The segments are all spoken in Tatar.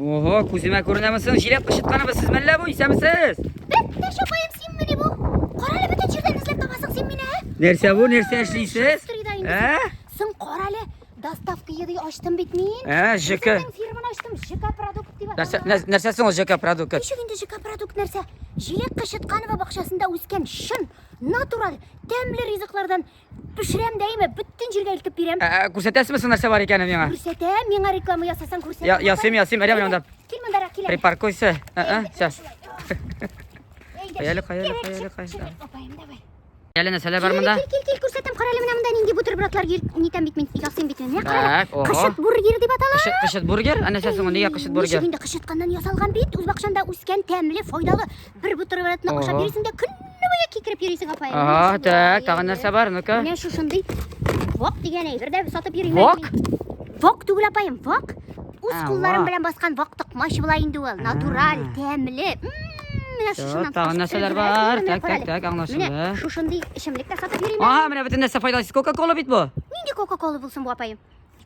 Ого, күземә күренәме соң? Җиләк кычытканыбыз сез мәллә бу? Исәнмесез? Бетте шапаем син мени бу. Карале бөтен җирдән эзләп табасың син мине, ә? Нәрсә бу? Нәрсә эшлисез? Шустрый инде. Ә? Соң карале, доставка еды ачтым бит мин. Ә, ЖК. Үземнең фирманы ачтым, ЖК продукт дип Нәрсә, атала. нәрсә соң ул ЖК продукт? Ничек инде ЖК продукт нәрсә? Җиләк кычытканова бакчасында үскән чын, натураль, тәмле ризыклардан Пешерәм дәйме, бөтен җиргә илтеп бирәм. Ә, ә, күрсәтәсезме соң нәрсә бар икәнен миңа? Күрсәтәм, миңа реклама ясасаң күрсәтәм. Я, ясыйм, ясыйм, әйдә менә монда. Кил мондарак, кил әле. Припаркуйся. Ә, ә, сейчас. Әйдә, Каяле, каяле, чик, каяле, чик, каяле. чик, Апаем, давай. Әле нәрсәләр бар монда? Кил, кил, кил, күрсәтәм. Кара әле менә монда нинди бутербродлар нитәм бит мин, ясыйм бит мин. Менә кара. Так, ого. Кышыт бургер дип атала. Кышыт, кышыт бургер? Ә нәрсә соң ул? Нигә кышыт бургер? Ничек инде кышытканнан ясалган бит? Үз бакчаңда үскән тәмле, файдалы Бер бутербродны ашап Ого. йөрисең дә көне буе кикереп йөрисең, апай. Ага, так, тагын нәрсә бар? Ну-ка. Менә шушындый вак дигән әйбер дә сатып йөрим. Вак? Вак түгел, апаем, вак. Үз А, кулларым вак. белән баскан вак токмач була инде ул. Натураль, тәмле. М, Менә Всё, шушыннан. тагын нәрсәләр бар? Так, так, так, аңлашылды. Менә шушындый эчемлек тә сатып йөрим. Ага, менә бөтен нәрсә файдалы. Кока-кола бит бу. Нинди Кока-кола булсын бу, апаем?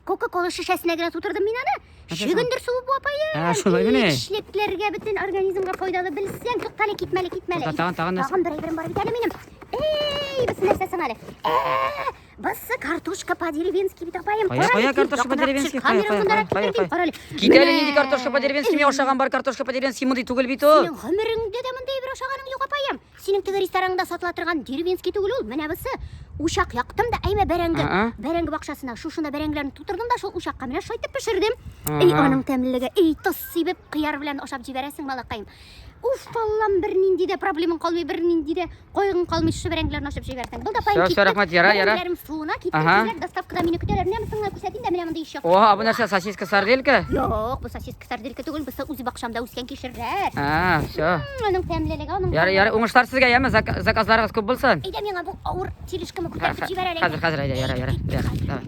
Кока-кола шешәсенә генә тутырдым мин аны. Нәрсә Чөгендер суы бу апаем. Ә, шулай мени? Эчлекләргә, бөтен организмга файдалы белсәң, туктале, китмәле, китмәле. Тукта, тагын, тагын нәрсә? Тагын бер әйберем бар бит әле минем. Эй, бусы нәрсә соң әле? Ә, бусы картошка по-деревенски бит апаем. Кая, кая картошка по-деревенски? Кая, кая, кая, кая, кая? Кит әле нинди картошка по-деревенски? Мин ашаган бар картошка по-деревенски мондый түгел бит ул. Синең гомереңдә дә мондый әйбер ашаганың юк апаем. Синең теге рестораныңда сатыла торган деревенский түгел ул, менә бусы. Учак яктым да, әймә бәрәңге. Ага. Бәрәңге бакчасына, шушында бәрәңгеләрне тутырдым да шул учакка менә шайтып пешердем. Эй, Ага. аның тәмлелеге, эй, тоз сибеп, кыяр белән ашап җибәрәсең, балакаем. Уф, Аллам, бернинди дә проблемаң калмый, бернинди дә кайгың калмый, шушы бәрәңгеләрне ашап җибәрсәң. Булды, апаем, Всё, всё, киттек. рәхмәт, яра, яра. Бәрәңгеләрем суына китте, Ага. тизрәк доставкада мине көтәләр. Менә монысын гына күрсәтим дә, менә мондый еще. Оһа, бу нәрсә, сосиска сарделька? Юк, бу сосиска сарделька түгел, бусы үзе бакчамда үскән кишерләр. А, все. Аның тәмлелеге, аның. Ярый, ярый, уңышлар сезгә, яме, заказларыгыз күп булсын. Әйдә миңа бу авыр тележканы күтәртеп җибәр әле. Хәзер, хәзер, әйдә, ярый, ярый, ярый. Давай.